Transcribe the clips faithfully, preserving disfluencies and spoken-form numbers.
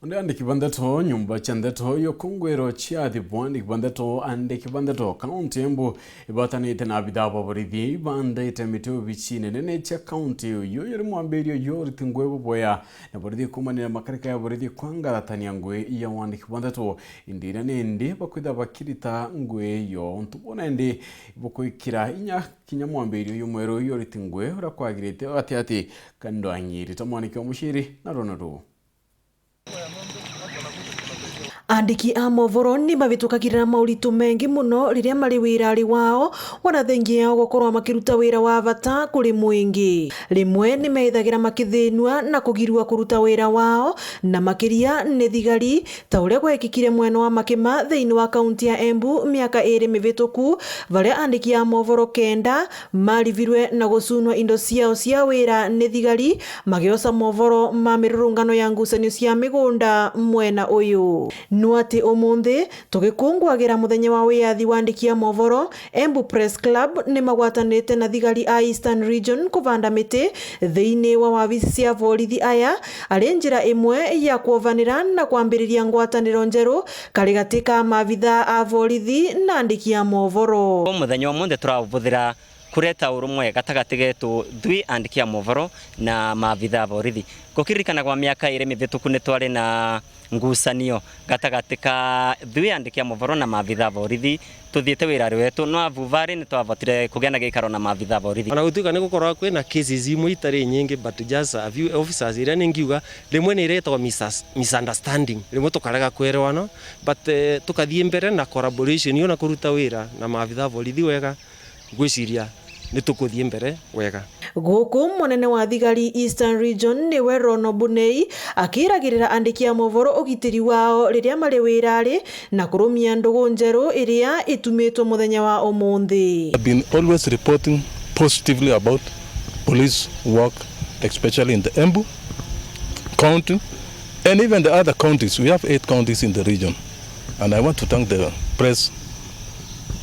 Nandi andiki ba ndeto, nyomba cia ndeto, yokongwiro cia thibu, andiki ba ndeto, andiki ba ndeto, kaunti Embu ibatanite na abithaa ba borithi ibandaite miti obici nene cia kaunti iyo yari mwambirio yo uriti ngui bubwea na borithi kumanira makarika ya borithi kwangaratania ngui ya wandiki ba ndeto. Indi iria nindi bakwitha bakirita ngui iyo, untu buna indi bukwikira inya kinya mwambirio yo mweru yo uriti ngui uria kwagirite gati gati ka ndwang'i. Rita mwaniki wa muciri na rona ruu. Andiki a movoro ni mavitukagirira mauritu mengi muno riria mari wirari wao, wana thengia yao gukorwa makiruta wira wa vata kuri mwingi. Rimwe ni meethagira makithinua na kugirua kuruta wira wao, na makiria ni thigari, ta uria gwekikire mwena wa Makima thiini wa kaunti ya Embu miaka iiri mivituku, varia andiki a movoro kenda marivirwe na gucunwa indo ciao cia wira ni thigari, magiosa movoro ma mirurungano ya ngucanio cia migunda mwena uyu. Nu ati umunthi, tugikungwagira muthenya wa wiyathi wa andiki a movoro, Embu Press Club ni magwatanirite na thigari a Eastern Region kuvanda miti thiini wa wabici cia borithi aya, ari njira imwe ya kwovanira na kwambiriria ngwataniro njeru kari gati ka maabithaa a borithi na andiki a movoro. Muthenya wa umunthi turavuthira kureta urumwe gatagati getu thui andiki a movoro na maabithaa a borithi. Gukiririkana gwa miaka iiri mivituku ni twari na ngucanio gatagati ka thui andiki a movoro na maabithaa a borithi. Tuthiite wirari wetu, no avuvari ni twavotire kugia na gikaro na maabithaa a borithi. Ona gutuika ni gukoragwa kwina cases imwe itari nyingi, but just a few officers, iria ni ngiuga rimwe ni iretagwa misas-, misunderstanding, rimwe tukarega kwerewana, but, eh, tukathii mbere na collaboration iyo na kuruta wira na maabithaa a borithi wega. Ngwiciria ni tukuthii mbere wega. Guku munene wa thigari Eastern Region niwe Rono Bunei akiragirira andiki a movoro ugitiri wao riria mari wirari na kurumia ndugu njeru iria itumitwe muthenya wa umunthi. I've been always reporting positively about police work, especially in the Embu County and even the other counties. We have eight counties in the region, and I want to thank the press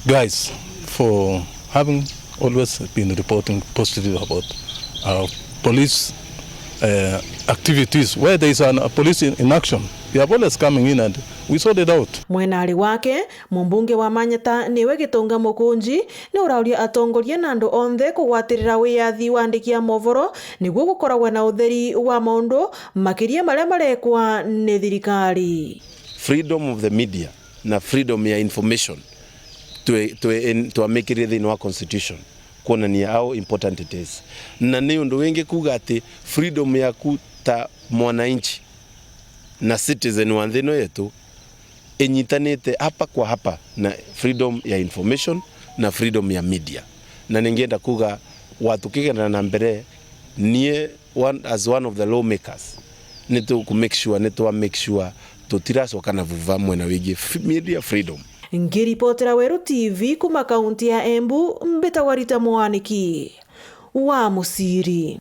guys for having always been reporting positive about our police, uh, activities. Where there is an, a police in, in action, we have always coming in and we sort it out. Mwenari wake, mumbunge wa Manyata niwe Gitonga Mukunji, ni urauria atongoria na andu onthe kugwatirira wiyathi wa andiki a movoro niguo gukoragwa na utheri wa maundu makiria maria marekwa ni thirikari. Freedom of the media na freedom ya information, twe-, twe-, en-, twamikirire thiini wa constitution, kuonania how important it is. Na ni undu wingi kuuga ati freedom yaku ta mwananchi na citizen wa nthi ino yetu inyitanite hapa kwa hapa na freedom ya information na freedom ya media. Na ningienda kuuga, wa tukigendana na mbere, nie one, as one of the lawmakers, ni tuku make sure, ni twa make sure tutiracoka na vuva mwena wigii f-, media freedom. Ngiripotera Weru T V kuma kaunti ya Embu, mbitagwa Rita Mwaniki wa Muciri.